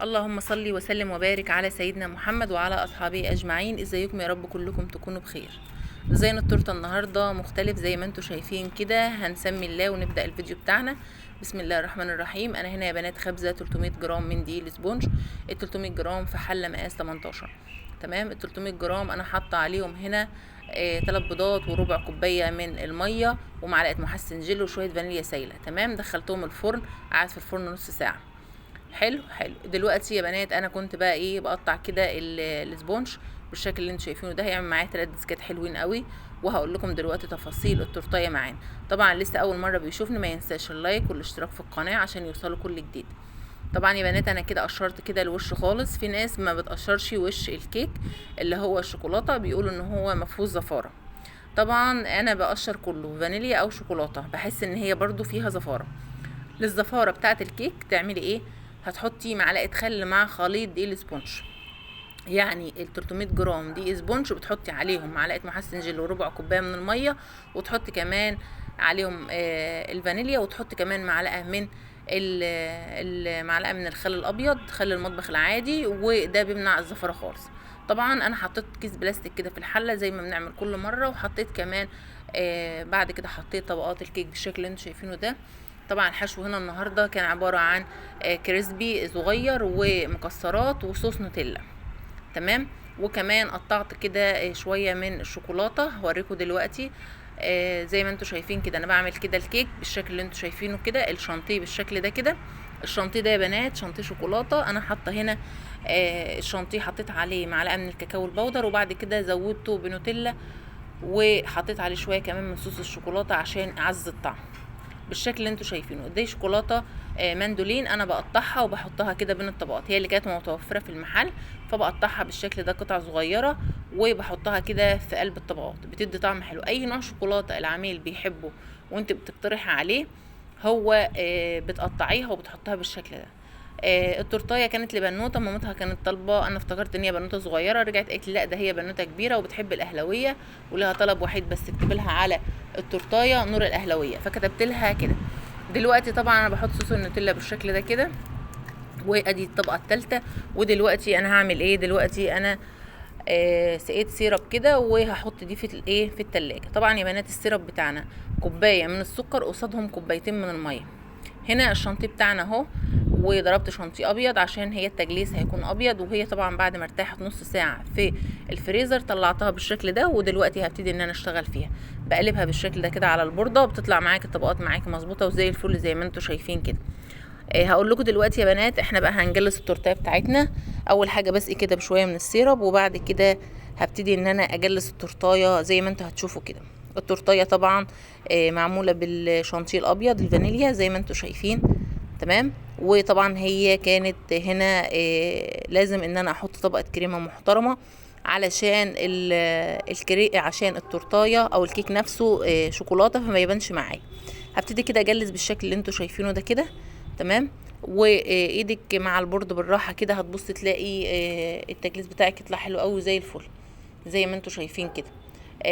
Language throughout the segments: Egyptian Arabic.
اللهم صل وسلم وبارك على سيدنا محمد وعلى اصحابه اجمعين. ازيكم؟ يا رب كلكم تكونوا بخير. design التورتة النهارده مختلف زي ما انتم شايفين كده. هنسمي الله ونبدا الفيديو بتاعنا. بسم الله الرحمن الرحيم. انا هنا يا بنات خبزه 300 جرام من دقيق ال sponge، ال 300 جرام في حله مقاس 18. تمام، ال 300 جرام انا حاطه عليهم هنا 3 بيضات وربع كوباية من المية ومعلقة محسن جل وشوية فانيليا سايله. تمام، دخلتهم الفرن، قعد في الفرن نص ساعة. حلو حلو. دلوقتي يا بنات انا كنت بقى ايه بقطع كده ال sponge بالشكل اللي انتوا شايفينه ده، هيعمل معايا 3 ديسكات حلوين قوي، وهقول لكم دلوقتي تفاصيل التورتايه معانا. طبعا لسه اول مرة بيشوفني ما ينساش ال like والاشتراك في القناة عشان يوصلوا كل جديد. طبعا يا بنات انا كده قشرت كده الوش خالص. في ناس ما بتقشرش وش الكيك اللي هو الشوكولاتة، بيقولوا ان هو مفهوش زفاره. طبعا انا بقشر كله فانيليا او شوكولاتة، بحس ان هي برضو فيها زفاره. للزفاره بتاعه الكيك تعملي ايه؟ هتحطي معلقه خل مع خليط دقيق ال sponge، يعني ال 300 جرام دقيق sponge بتحطي عليهم معلقه محسن جل وربع كوباية من المية، وتحطي كمان عليهم الفانيليا، وتحطي كمان معلقه من معلقه من الخل الابيض، خل المطبخ العادي، وده بيمنع الزفره خالص. طبعا انا حطيت كيس بلاستيك كده في الحلة زي ما بنعمل كل مرة، وحطيت كمان بعد كده حطيت طبقات الكيك بالشكل اللي انتم شايفينه ده. طبعا الحشو هنا النهارده كان عبارة عن crispy صغير ومكسرات وصوص نوتيلا. تمام، وكمان قطعت كده شوية من الشوكولاتة، هوريكم دلوقتي. زي ما انتم شايفين كده انا بعمل كده الكيك بالشكل اللي انتم شايفينه كده، الشانتيه بالشكل ده كده. الشانتيه ده يا بنات شانتيه شوكولاتة. انا حاطه هنا الشانتيه، حطيت عليه معلقه من الكاكاو ال powder، وبعد كده زودته بنوتيلا، وحطيت عليه شوية كمان من صوص الشوكولاتة عشان اعزز الطعم بالشكل اللي انتوا شايفينه. دي شوكولاتة ماندولين، انا بقطعها وبحطها كده بين الطبقات، هي اللي كانت متوفرة في المحل، فبقطعها بالشكل ده قطع صغيرة وبحطها كده في قلب الطبقات، بتدي طعم حلو. اي نوع شوكولاتة العميل بيحبه وانت بتقترحي عليه هو بتقطعيها وبتحطها بالشكل ده. التورتايه كانت لبنوته، مامتها كانت طالبه، انا افتكرت ان هي بنوته صغيرة، رجعت قالت لي لا ده هي بنوته كبيرة وبتحب الاهلاوية ولها طلب وحيد بس اكتب لها على التورتايه نور الاهلاوية، فكتبت لها كده. دلوقتي طبعا انا بحط صوص النوتيلا بالشكل ده كده، وادي الطبقة الثالثة. ودلوقتي انا هعمل ايه؟ دلوقتي انا سقيت syrup كده وهحط دي في الايه في التلاجة. طبعا يا بنات ال syrup بتاعنا كوباية من السكر قصادهم كوبايتين من المية. هنا الشانتيه بتاعنا اهو، وضربت شانتيه ابيض عشان هي التجليس هيكون ابيض، وهي طبعا بعد ما ارتاحت نص ساعة في الفريزر طلعتها بالشكل ده. ودلوقتي هبتدي ان انا اشتغل فيها، بقلبها بالشكل ده كده على البورده، وبتطلع معاك الطبقات معاك مظبوطة وزي الفل زي ما انتم شايفين كده. هقول لكم دلوقتي يا بنات احنا بقى هنجلس التورتيه بتاعتنا. اول حاجة بسقي كده بشوية من ال syrup، وبعد كده هبتدي ان انا اجلس التورتايه زي ما انتم هتشوفوا كده. التورتايه طبعا معمولة بالشانتيه الابيض الفانيليا زي ما انتم شايفين. تمام، وطبعا هي كانت هنا لازم ان انا احط طبقه كريمة محترمه علشان عشان التورتايه او الكيك نفسه شوكولاتة فما يبانش معايا. هبتدي كده اجلس بالشكل اللي انتم شايفينه ده كده. تمام، وايدك مع ال board بالراحة كده هتبص تلاقي التجليس بتاعك يطلع حلو قوي زي الفل زي ما انتم شايفين كده.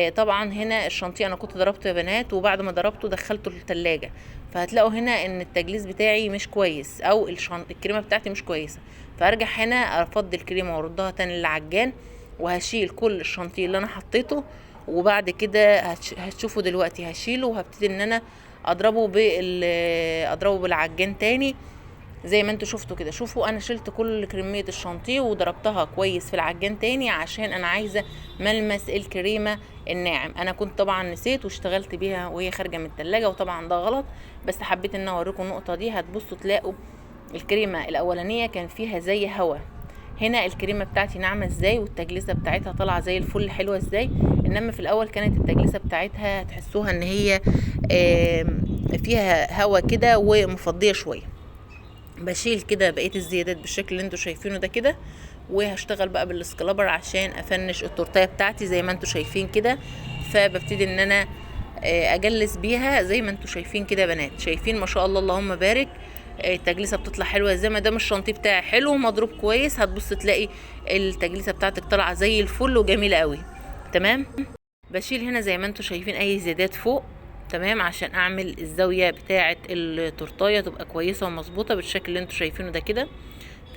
طبعا هنا الشانتيه انا كنت ضربته يا بنات، وبعد ما ضربته دخلته التلاجة، فهتلاقوا هنا ان التجليس بتاعي مش كويس او الكريمة بتاعتي مش كويسة، فارجع هنا افضي الكريمة واردها تاني للعجان، وهشيل كل الشانتيه اللي انا حطيته. وبعد كده هتشوفوا دلوقتي هشيله وهبتدي ان انا اضربه بالعجان تاني زي ما انتوا شفتوا كده. شوفوا انا شلت كل كمية الشانتيه وضربتها كويس في العجان تاني عشان انا عايزه ملمس الكريمة الناعم. انا كنت طبعا نسيت واشتغلت بيها وهي خارجه من التلاجة، وطبعا ده غلط، بس حبيت ان اوريكم النقطة دي. هتبصوا تلاقوا الكريمة الاولانية كان فيها زي هوا، هنا الكريمة بتاعتي ناعمة ازاي والتجلسه بتاعتها طالعه زي الفل حلوة ازاي، انما في الاول كانت التجلسه بتاعتها تحسوها ان هي فيها هوا كده ومفضيه شوية. بشيل كده بقية الزيادات بالشكل اللي انتوا شايفينه ده كده، وهشتغل بقى بال scraper عشان افنش التورتيه بتاعتي زي ما انتوا شايفين كده. فببتدي ان انا اجلس بيها زي ما انتوا شايفين كده يا بنات. شايفين ما شاء الله اللهم بارك، التجلسه بتطلع حلوة زي ما دام الشانتيه بتاعي حلو ومضروب كويس، هتبص تلاقي التجلسه بتاعتك طالعه زي الفل وجميلة قوي. تمام، بشيل هنا زي ما انتوا شايفين اي زيادات فوق. تمام، عشان اعمل الزاوية بتاعه التورتايه تبقى كويسة ومظبوطه بالشكل اللي انتوا شايفينه ده كده.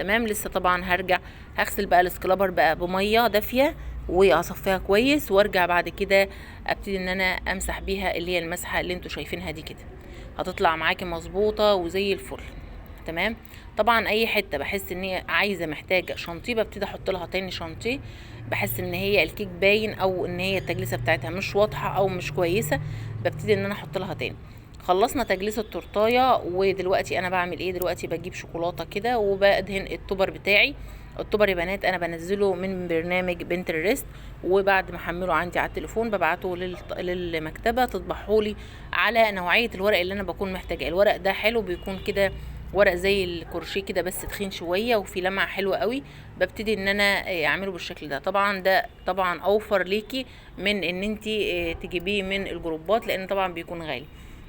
تمام. لسه طبعا هرجع هغسل بقى ال scraper بقى بميه دافيه وهصفيها كويس، وارجع بعد كده ابتدي ان انا امسح بيها اللي هي المسحة اللي انتوا شايفينها دي كده، هتطلع معاكي مظبوطة وزي الفل. تمام. طبعا اي حتة بحس ان هي عايزه محتاجه شانتيه ببتدي احط لها تاني شانتيه، بحس ان هي الكيك باين او ان هي التجليسه بتاعتها مش واضحة او مش كويسة، ببتدي ان انا احط لها تاني. خلصنا تجليس التورتايه، ودلوقتي انا بعمل ايه؟ دلوقتي بجيب شوكولاتة كده وبدهن ال topper بتاعي. ال topper يا بنات انا بنزله من برنامج Pinterest، وبعد ما احمله عندي على التليفون ببعته للمكتبه تطبعهولي على نوعية الورق اللي انا بكون محتاجاه. الورق ده حلو، بيكون كده ورق زي الكروشيه كده بس تخين شوية وفي لمعة حلوة قوي، ببتدي ان انا اعمله بالشكل ده. طبعا ده طبعا اوفر ليكي من ان انتي تجيبيه من الجروبات، لان طبعا بيكون غالي.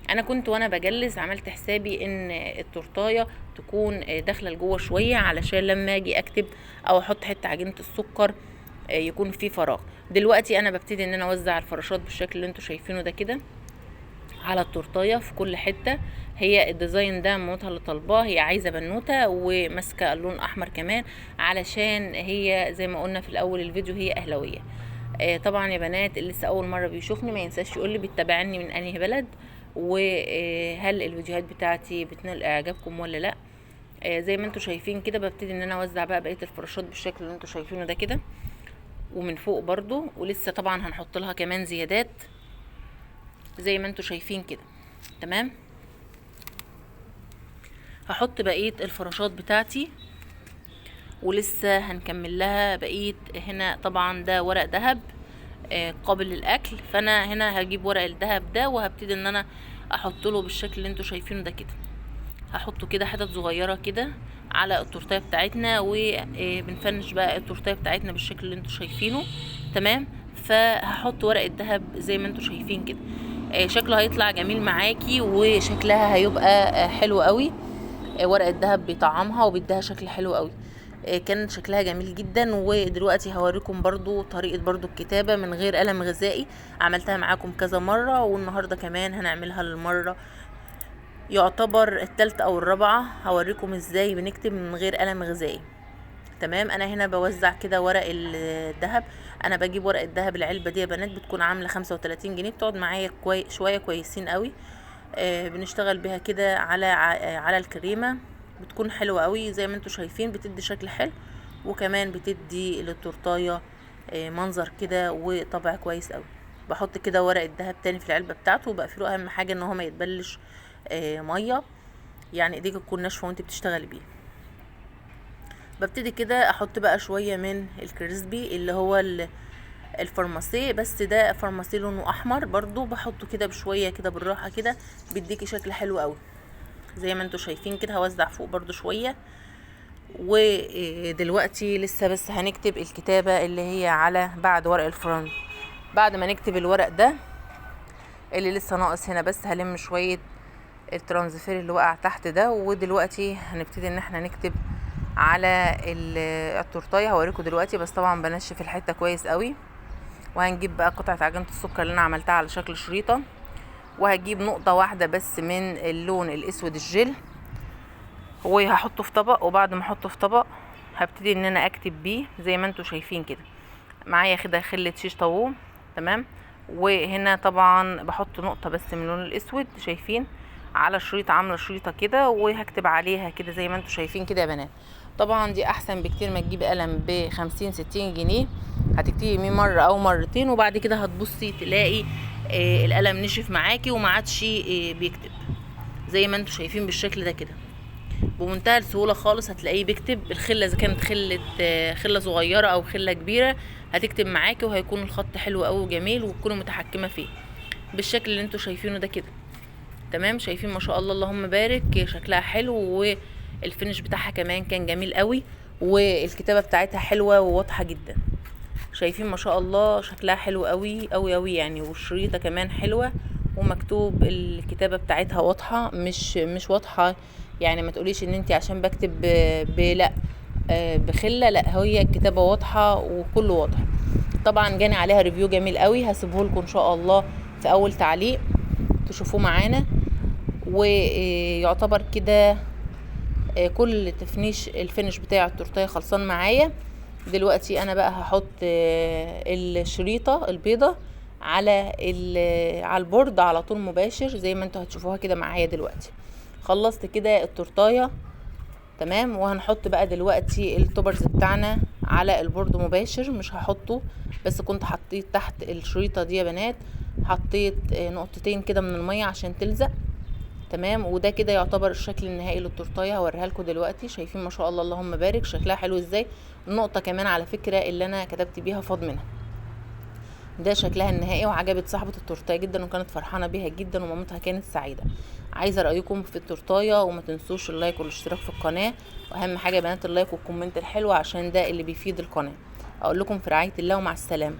انا كنت وانا بجلس عملت حسابي ان التورتايه تكون داخله لجوه شوية، علشان لما اجي اكتب او احط حتة عجينه السكر يكون في فراغ. دلوقتي انا ببتدي ان انا اوزع الفراشات بالشكل اللي انتوا شايفينه ده كده على التورتايه في كل حتة. هي ال design ده مامتها اللي طالباه، هي عايزه بنوته وماسكه اللون الاحمر كمان، علشان هي زي ما قلنا في الاول الفيديو هي اهلاويه. طبعا يا بنات اللي لسه اول مرة بيشوفني ما ينساش يقول لي بيتابعني من انهي بلد، وهل الفيديوهات بتاعتي بتنال اعجابكم ولا لا. زي ما انتم شايفين كده ببتدي ان انا اوزع بقى بقية الفراشات بالشكل اللي انتم شايفينه ده كده، ومن فوق برضو، ولسه طبعا هنحط لها كمان زيادات زي ما انتم شايفين كده. تمام. هحط بقية الفراشات بتاعتي ولسه هنكمل لها بقية. هنا طبعا ده ورق ذهب قابل للاكل، فانا هنا هجيب ورق الذهب ده وهبتدي ان انا احط له بالشكل اللي انتوا شايفينه ده كده. هحطه كده حتت صغيرة كده على التورتيه بتاعتنا، وبنفنش بقى التورتيه بتاعتنا بالشكل اللي انتوا شايفينه. تمام. فهحط ورق الذهب زي ما انتوا شايفين كده، شكله هيطلع جميل معاكي وشكلها هيبقى حلو قوي. ورق الذهب بيطعمها وبيديها شكل حلو قوي، كان شكلها جميل جدا. ودلوقتي هوريكم برضو طريقة برضو الكتابة من غير قلم غذائي، عملتها معاكم كذا مرة، والنهاردة كمان هنعملها للمرة يعتبر التالتة او الرابعة. هوريكم ازاي بنكتب من غير قلم غذائي. تمام. انا هنا بوزع كده ورق الذهب. انا بجيب ورق الذهب العلبة دي يا بنات بتكون عاملة 35 جنيه، بتقعد معايا شوية كويسين قوي. بنشتغل بيها كده على الكريمة، بتكون حلوة قوي زي ما انتوا شايفين، بتدي شكل حلو وكمان بتدي للتورتايه منظر كده وطبع كويس قوي. بحط كده ورق الذهب تاني في العلبة بتاعته وبقفله. اهم حاجة ان هو ما يتبلش مية، يعني ايديك تكون ناشفة وانت بتشتغلي بيه. ببتدي كده احط بقى شوية من ال crispy اللي هو الفارماسي، بس ده فارماسي لونه احمر برضو، بحطه كده بشوية كده بالراحة كده، بيديكي شكل حلو قوي زي ما انتوا شايفين كده. هوزع فوق برضو شوية. ودلوقتي لسه بس هنكتب الكتابة اللي هي على بعد ورق الفرن. بعد ما نكتب الورق ده اللي لسه ناقص هنا، بس هلم شوية ال transfer اللي وقع تحت ده. ودلوقتي هنبتدي ان احنا نكتب على التورتايه، هوريكم دلوقتي، بس طبعا بنشف الحتة كويس قوي. وهنجيب بقى قطعه عجينه السكر اللي انا عملتها على شكل شريطه، وهجيب نقطة واحدة بس من اللون الاسود الجل وهحطه في طبق. وبعد ما احطه في طبق هبتدي ان انا اكتب بيه زي ما انتم شايفين كده. معايا كده خله شيش طاووق. تمام. وهنا طبعا بحط نقطة بس من اللون الاسود، شايفين على شريط، عامله شريطه كده، وهكتب عليها كده زي ما انتم شايفين كده يا بنات. طبعا دي احسن بكتير ما تجيبي قلم ب 50 60 جنيه، هتكتبي 100 مرة او مرتين وبعد كده هتبصي تلاقي القلم نشف معاكي وما عادش بيكتب زي ما انتم شايفين بالشكل ده كده بمنتهى السهولة خالص. هتلاقيه بيكتب الخلة، اذا كانت خله صغيرة او خله كبيرة هتكتب معاكي، وهيكون الخط حلو قوي وجميل وتكونوا متحكمه فيه بالشكل اللي انتم شايفينه ده كده. تمام. شايفين ما شاء الله اللهم بارك، شكلها حلو والفينش بتاعها كمان كان جميل قوي، والكتابة بتاعتها حلوة وواضحة جدا. شايفين ما شاء الله شكلها حلو قوي قوي قوي يعني، والشريطه كمان حلوة ومكتوب الكتابة بتاعتها واضحة، مش واضحة يعني، ما تقوليش ان انت عشان بكتب بلا بخله، لا هي الكتابة واضحة وكله واضح. طبعا جاني عليها review جميل قوي، هسيبه لكم ان شاء الله في اول تعليق تشوفوه معانا. ويعتبر كده كل تفنيش ال finish بتاع التورتايه خلصان معايا. دلوقتي انا بقى هحط الشريطه البيضة على ال board على طول مباشر زي ما انتوا هتشوفوها كده معايا دلوقتي. خلصت كده التورتايه تمام. وهنحط بقى دلوقتي ال toppers بتاعنا على ال board مباشر، مش هحطه، بس كنت حطيت تحت الشريطه دي يا بنات، حطيت نقطتين كده من المية عشان تلزق تمام. وده كده يعتبر الشكل النهائي للتورتايه، هوريها لكم دلوقتي. شايفين ما شاء الله اللهم بارك شكلها حلو ازاي. النقطة كمان على فكرة اللي انا كتبت بيها فاض منها. ده شكلها النهائي، وعجبت صاحبه التورتايه جدا وكانت فرحانة بيها جدا، ومامتها كانت سعيدة. عايزه رايكم في التورتايه، وما تنسوش ال like والاشتراك في القناة، واهم حاجة يا بنات ال like وال comment الحلو عشان ده اللي بيفيد القناة. اقول لكم في رعاية الله ومع السلامة.